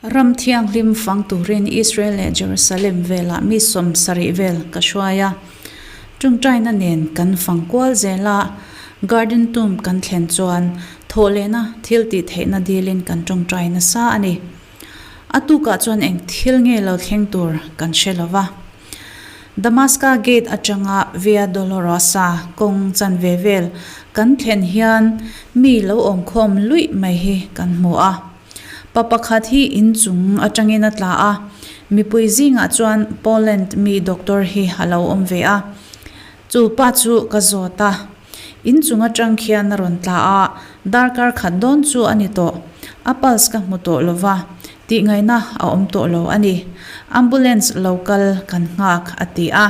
Ram thianghlim fang turin Israel leh Jerusalem velah mi 70 vel ka hruai a. Tawngtaina nen kan fang kual zel a, Garden Tomb kan thlen chuan thawhlehna thil tih theihna dilin kan tawngtai nasa a ni. A tukah chuan eng thil nge lo thleng tur kan hre lo va. Damaska Gate atanga Via Dolorosa kawng chanve vel kan thlen hian mi lo awmkhawm luih mai hi kan hmu a. Pa pakhat hi inchung atangin a tla a, mipui zingah chuan Poland mi doctor hi a lo awm ve a. Chu pa chu ka zawt a, inchung atang khian a rawn tla a, darkar khat dawn chu a ni tawh. A pulse ka hmu tawh lo va, tih ngaihna a awm tawh lo a ni. Ambulance lo kal kan nghak a ti a.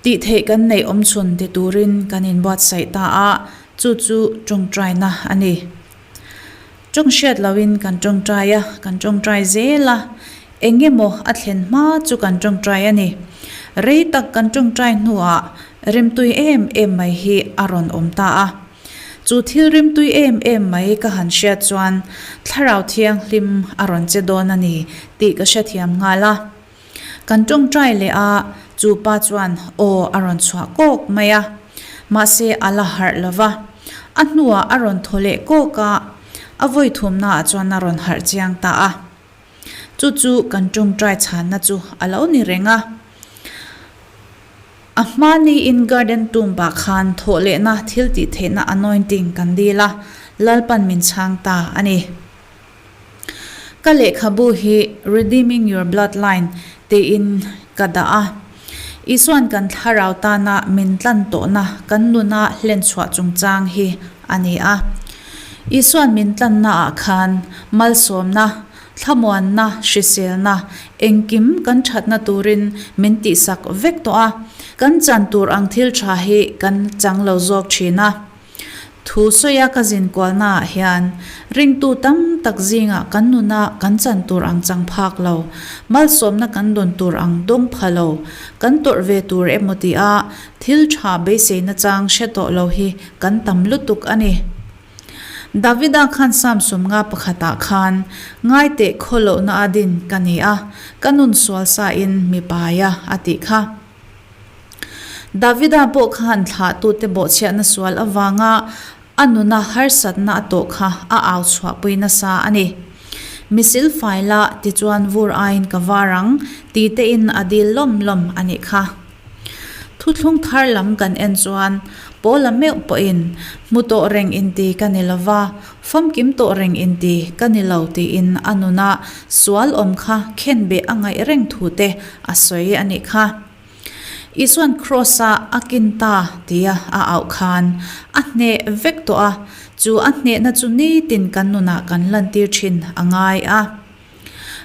Tih theih kan neih awm chhun ti turin kan inbuatsaih ta a, chu chu tawngtaina a ni. Tawng hriat loin kan tawngtai a, kan tawngtai zel a, eng emaw a thlen hma chu kan tawngtai a ni. Rei tak kan tawngtai hnuah rimtui em em mai hi a rawn awm ta a. Chu thil rimtui em em mai ka han hriat chuan Thlarau Thianghlim a rawn che dawn a ni tih ka hrethiam nghal a. Kan tawngtai leh a, chu pa chuan aw a rawn chhuah kawk mai a, mahse a la harh lo va. A hnuah a rawn thaw leh kawk a, a vawi thumnaah chuan a rawn harh chiang ta a. Chu chu kan tawngtai chhanna chu a lo ni reng a. A hmaniin Garden Tomb-ah khan thawh lehna thil tih theihna anointing kan dil a, Lalpan min chhang ta a ni. Ka lehkhabu hi Redeeming Your Bloodline tiin ka dah a. Isuan kan thlarau tana min tlan tawhna kan nuna hlenchhuah chungchang hi a ni a. Isuan min tlannaah khan malsawmna, thlamuanna, hriselna, engkim kan thatna turin min tihsak vek tawh a. Kan chan tur ang thil tha hi kan chang lo zawk thin a. Thu sawia ka zin kualnaah hian ringtu tam tak zingah kan nuna kan chan tur ang chang phak lo, malsawmna kan dawn tur ang dawng pha lo, kan tawrh ve tur emaw tia thil tha beiseina chang hre tawh lo hi kan tam lutuk a ni. Davida khan Psalm 51 ah khan, Ngaiteh khawlohna a din ka ni a, ka nun sual sain mi pai a, a tih kha. Davida pawh khan thlahtute bawhchhiahna sual avanga a nuna harsatna a tawh kha a au chhuahpui nasa a ni. Misil fai la tichuan vur aiin ka var ang ti tein a dil lawm lawm a nih kha. Thuthlung thar lam kan en chuan Paula meuh pawhin hmu tawh reng inti ka ni lova, famkim tawh reng inti ka ni lo tiin a nuna sual awm kha khenbeh a ngaih reng thu te a sawi a nih kha. Isuan Kraws-a a kin ta tia a auh khan a hneh vek tawh a, chu a hnehna chu nitin kan nunah kan lantir thin a ngai a.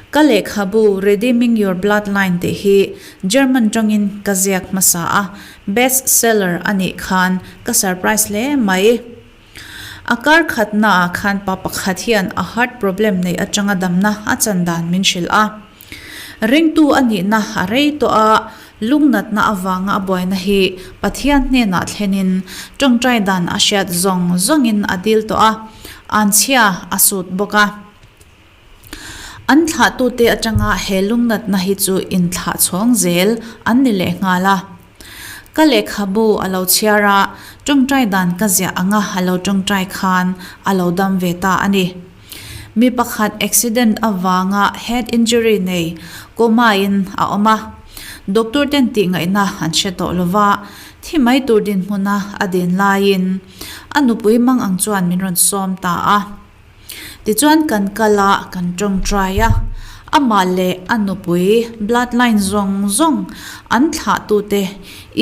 Ka lehkhabu Redeeming Your Bloodline tih hi German tangin ka ziak hmasa a, best seller a nih khan ka surprise hle mai. A kar khatnaah khan pa pakhat hian a heart problem neih atanga damna a chan dan min hrilh a. Ringtu a nihna a rei tawh a, lungnatna avanga a buaina hi Pathian hnenah thlenin tawngtai dan a hriat zawng zawngin a dil tawh a, anchhia a sut bawk a. An thlahtute atanga he lungnatna hi chu inthlah chhawng zel an ni lehnghal a. Ka lehkhabu a lo chhiar a, tawngtai dan ka ziah anga a lo tawngtai khan a lo dam ve ta a ni. Mi pakhat accident avanga head injury nei coma in a awm a, doctor ten tih ngaihna an hre tawh lova, thi mai tur dinhmuna a din laiin a nupui mang ang chuan min rawn sawm ta a. Tichuan kan kal a, kan tawngtai a, amah leh a nupui bloodline zawng zawng an thlahtute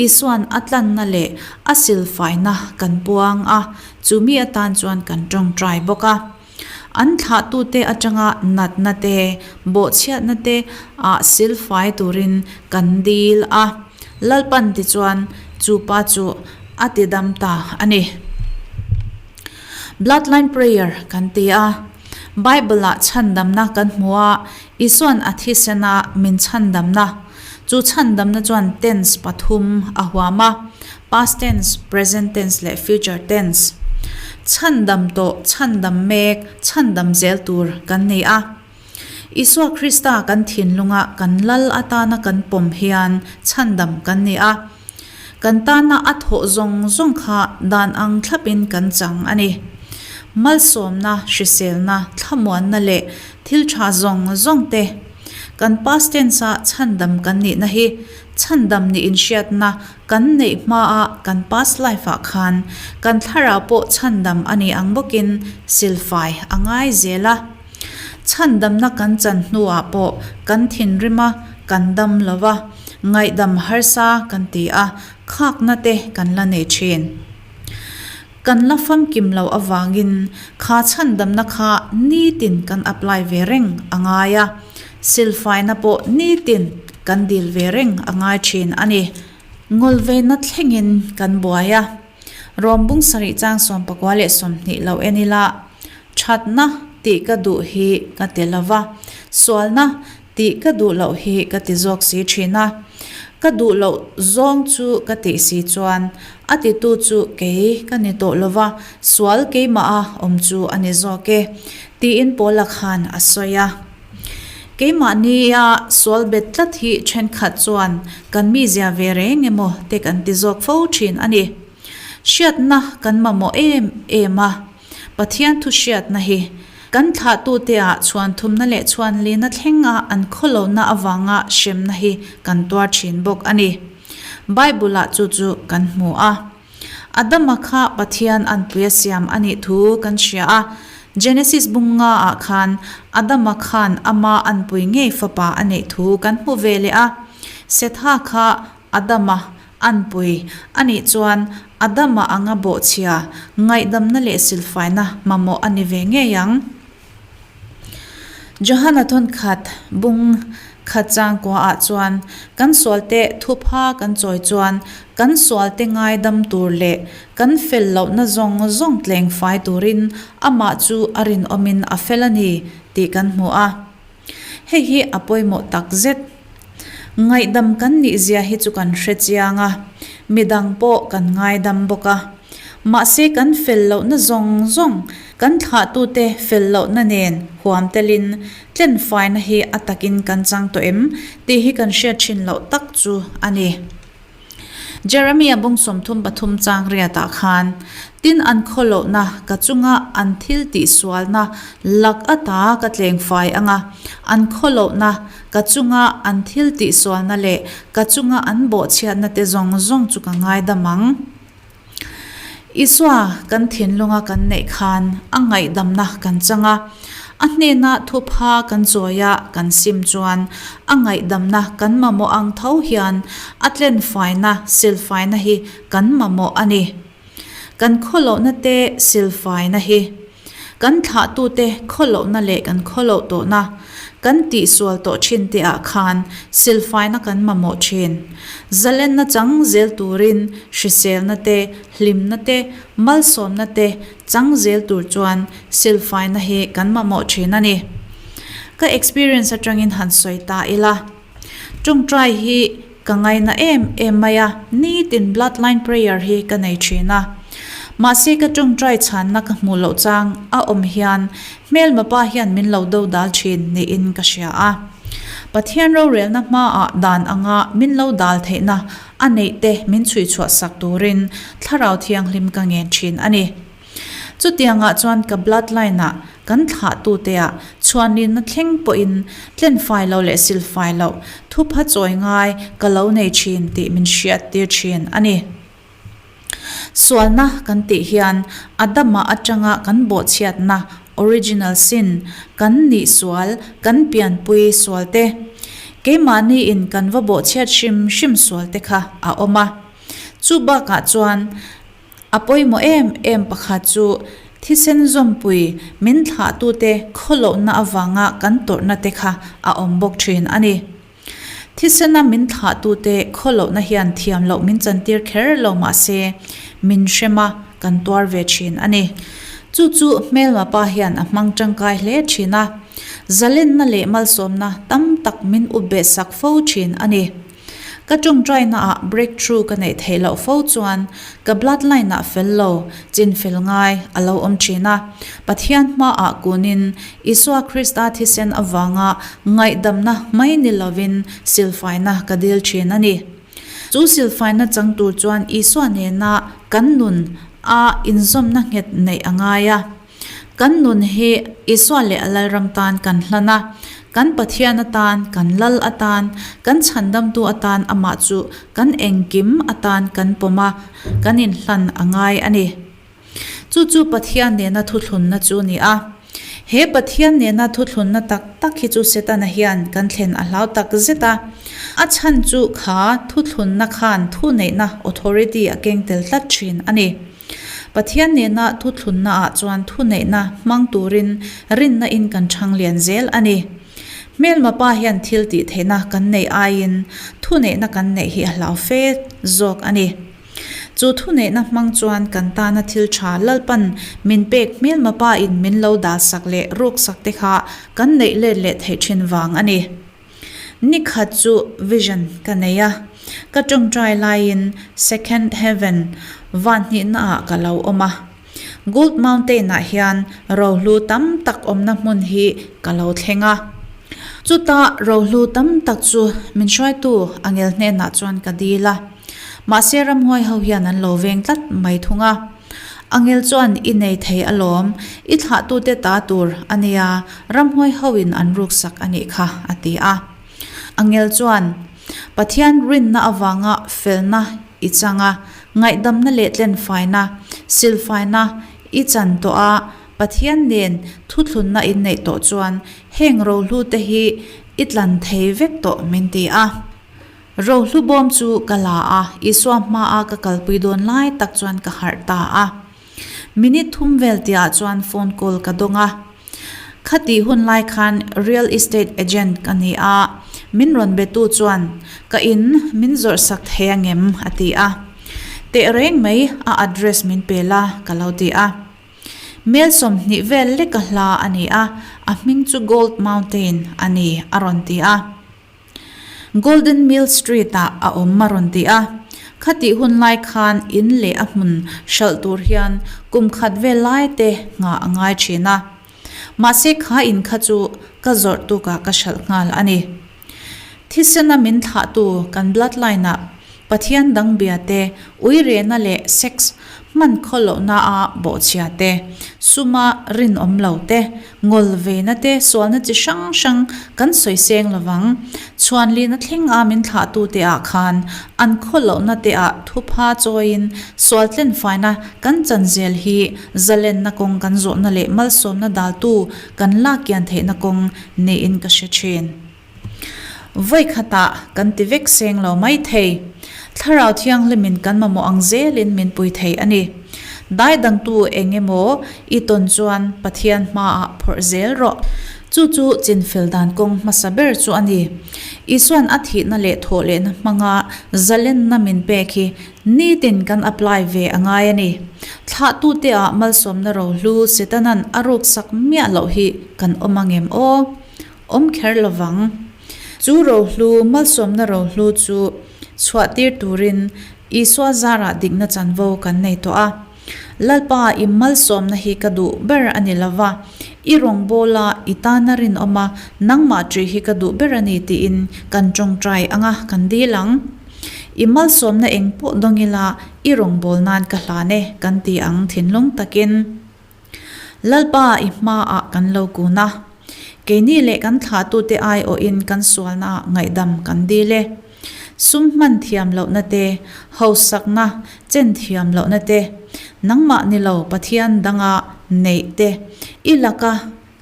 Isuan a tlanna leh a silfaina kan puang a, chumi atan chuan kan tawngtai bawk a. An thlahtute atanga natna te, bawhchhiatna te ah silfai turin kan dil a, Lalpan tichuan chu pa chu a tidam ta a ni. Bloodline prayer kan ti a, Bible-ah chhandamna kan hmu a, Isua'n a thisena min chhandamna. Chu chhandamna chuan tense pathum a huam a, past tense, present tense leh future tense. Chhandam tawh, chhandam mek, chhandam zel tur kan ni a. Isua Krista kan thinlunga kan Lal atana kan pawm hian chhandam kan ni a. Kan tana a thawh zawng zawng kha dan ang thlapin kan chang a ni. Malsawmna, hriselna, thlamuanna leh thil tha zawng zawng te kan past tense-a chhandam kan nihna hi chhandam nih inhriatna kan neih hmaa kan past life-ah khan kan thlarau pawh chhandam a ni ang bawkin silfai a ngai zel a. Chhandamna kan chan hnuah pawh kan thinrim a, kan dam lo va, ngaihdam harsa kan ti a, khakna te kan la nei thin. Kan la famkim loh avangin kha chhandamna kha nitin kan apply ve reng a ngai a, silfaina pawh nitin kan dil ve reng a ngai thin a ni. Ngawlveina thlengin kan buai a, Rawm bung sarih chang 29 lo en ila, Thatna tih ka duh hi ka ti lo va, sualna tih ka duh loh hi ka ti zawk si thin a. Ka duh loh zawng chu ka tih si chuan a titu chu kei ka ni tawh lo va, sual keimaha awm chu a ni zawk e, tiin Paula khan a sawi a. Keimahnia sual bet tlat hi thenkhat chuan kan mizia ve reng emaw te kan ti zawk fo thin a ni. Hriatna kan mamawh em em a. Pathian thu hriatna hi kan thlahtute ah chhuan thumna leh chhuan lina thlenga an khawlohna avanga hremna hi kan tuar thin bawk a ni. Bible ah chu chu kan hmu a. Adama kha Pathian anpuia siam a nih thu kan hria a. Genesis bung nga ah khan Adama khan ama anpui ngei fapa a neih thu kan hmu ve leh a. Setha kha Adama anpui a nih chuan Adama anga bawhchhia, ngaihdamna leh silfaina mamawh a ni ve ngei ang. Johana thawnkhat bung khat changkua ah chuan kan sualte thupha kan chawi chuan kan sualte ngaidam tur leh kan fel lohna zawng zawng tleng fai turin amah chu a rinawmin a fel a ni tih kan hmu a. Hei hi a pawimawh tak zet. Ngaihdam kan nih zia hi chu kan hre chiang a, midang pawh kan ngaidam bawk a. Mahse kan fel lohna zawng zawng, kan thlahtute fel lohna nen huam telin tlenfaina hi a takin kan chang tawh em tih hi kan hriat thin loh tak chu a ni. Jeremia bung 33 chang riatah khan, Tin an khawlohna ka chunga an thil tihsualna lak ata ka tleng fai ang a, an khawlohna ka chunga an thil tihsualna leh ka chunga an bawhchhiatna te zawng zawng chu ka ngaidam ang. Isua kan thinlunga kan neih khan a ngaihdamna kan chang a, a hnena thupha kan chawi a kan sim chuan a ngaihdamna kan mamawh ang tho hian a tlenfaina, silfaina hi kan mamawh a ni. Kan khawlohna te silfaina hi. Kan thlahtute khawlohna leh kan khawloh tawhna, kan tihsual tawh thin te ah khan silfaina kan mamawh thin. Zalenna chang zel turin hriselna te, hlimna te, malsawmna te chang zel tur chuan silfaina hi kan mamawh thin a ni. Ka experience atangin han sawi ta ila. Tawngtai hi ka ngaina em em mai a, nitin bloodline prayer hi ka nei thin a. Mahse ka tawngtai chhanna ka hmuh loh chang a awm hian hmelma pa hian min lo do dal thin niin ka hria a. Pathian rorelna hmaah dan anga min lo dal theihna a neih te min chhui chhuah sak turin Thlarau Thianghlim ka ngen thin a ni. Chutiangah chuan ka bloodline ah kan thlahtute ah chhuanlinna thleng pawhin tlenfai lo leh silfai loh thupha chawi ngai ka lo nei thin tih min hriattir thin a ni. Sualna kan tih hian Adama atanga kan bawhchhiatna, original sin, kan nih sual, kan pianpui sual te, keimahni in kan va bawhchhiat hrim hrim sual te kha a awm a. Chu bakah chuan A pawimawh em em pakhat chu thisen zawmpui min thlahtute khawlohna avanga kan tawrhna te kha a awm bawk thin a ni. Thisena min thlahtute khawlohna hian thiam loh min chantir kher lo mah se min hrem a, kan tuar ve thin a ni. Chu chu hmelma pa hian a hmang tangkai hle thin a, zalenna leh malsawmna tam tak min up beh sak fo thin a ni. Ka ṭawngṭainaah breakthrough ka neih theih loh fo chuan ka bloodline-ah fel lo, chinfel ngai a lo awm ṭhin a. Pathian hmaah kunin Isua Krista thisen avanga ngaihdamna mai ni lovin silfaina ka dil ṭhin a ni. Chu silfaina chang tur chuan Isua nena kan nun a inzawmna nghet neih a ngai a. Kan nun hi Isua leh a Lalram tan kan hlan a, kan Pathian atan, kan Lal atan, kan Chhandamtu atan amah chu kan engkim atan kan pawm a, kan inhlan a ngai a ni. Chu chu Pathian nena thuthlunna chu a ni a. He Pathian nena thuthlunna tak tak hi chu Setana hian kan thlen a hlau tak zet a. A chhan chu kha thuthlunna khan thuneihna, authority, a keng tel tlat thin a ni. Pathian nena thuthlunnaah chuan thuneihna hmang turin rinna in kan chhang lian zel a ni. Hmelma pa hian thil tih theihna kan neih aiin thuneihna kan neih hi a hlau fe zawk a ni. Chu thuneihna hmang chuan kan tana thil tha Lalpan min pek hmelma pa in min lo dalsak leh ruksak te kha kan neih let leh theih thin vang a ni. Ni khat chu vision ka nei a, ka tawngtai laiin Second Heaven van hnihna ah ka lo awm a. Gold Mountain ah hian rohlu tam tak awmna hmun hi ka lo thleng a. Chuta rohlu tam tak chu min hruaitu angel hnenah chuan ka dil a. Mahse ramhuai ho hian an lo veng tlat mai thung a. Angel chuan i nei thei alawm, i thlahtute ta tur a nia, ramhuai hoin an ruksak a nih kha, a ti a. Angel chuan, Pathian rinna avanga felna i chang a, ngaihdamna leh tlenfaina, silfaina, i chan tawh a, Pathian nen thuthlunna in neih tawh chuan heng rohlute hi i tlan thei vek tawh min ti a. Rohlu bawm chu ka la a, Isua hmaa ka kalpui dawn lai tak chuan ka harh ta a. Minute thum vel tihah chuan phone call ka dawng a. Khatih hun lai khan real estate agent ka ni a, min rawn betu chuan ka in min zawrh sak thei angem a ti a. Teh reng mai a address min pe la ka lo ti a. Mel 20 vel leka hla a ni a, a hming chu Gold Mountain a ni a rawn ti a. Golden Mill Street-ah a awm a rawn ti a. Khatih hun lai khan in leh a hmun hralh tur hian kum khat vel lai te nghah a ngai thin a. Mahse kha in kha chu ka zawrh tukah ka hralh nghal a ni. Thisena min thlahtu kan bloodline-ah Pathian dang bia te, uirehna leh sex hman khaw lohna a bawhchhia te, suma rinawm lo te, ngawl veina te sualna chi hrang hrang kan sawi seng lovang. Chhuanlina thleng a min thlahtu te ah khan an khaw lohna te ah thupha chawiin sual tlenfaina kan chan zel hi zalenna kawng kan zawhna leh malsawmna daltu kan lak kian theihna kawng niin ka hre thin. Vawi khatah kan ti vek seng lo mai thei. Thlarau Thianghlimin kan mamawh ang zelin min pui thei a ni. Dai dangtu eng emaw i tawn chuan Pathian hmaah phawrh zel rawh. Chu chu chinfel dan kawng hmasa ber chu a ni. Isuan a thihna leh thawhlehna hmanga zalenna min pek hi nitin kan apply ve a ngai a ni. Thlahtute ah malsawmna rohlu Setanan a ruksak miah loh hi kan awm angem aw? Awm kher lovang. Chu rohlu, malsawmna rohlu chu chhuah tir turin Isua zarah dikna chanvo kan nei tawh a. Lalpa, i malsawmna hi ka duh ber a ni lova, i rawngbawla i tana rinawma nangmah ṭih hi ka duh ber a ni tiin kan ṭawngṭai anga kan dil ang. I malsawmna eng pawh dawng ila i rawngbâwl nan ka hlan e kan ti ang thinlung takin. Lalpa i hmaah kan lo kun a, keini leh kan thlahtute aiawhin kan sualnaah ngaihdam kan dil e. Sum hman thiam lohna te, hausakna chen thiam lohna te, nangmah ni lo Pathian danga neih te, i laka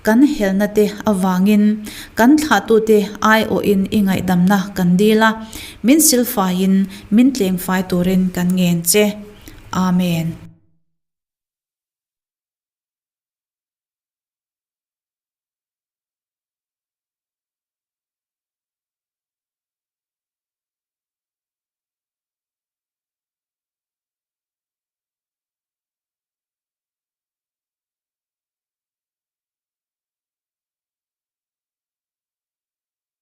kan helna te avangin kan thlahtute aiawhin i ngaihdamna kan dil a, min silfaiin min tlengfai turin kan ngen che. Amen.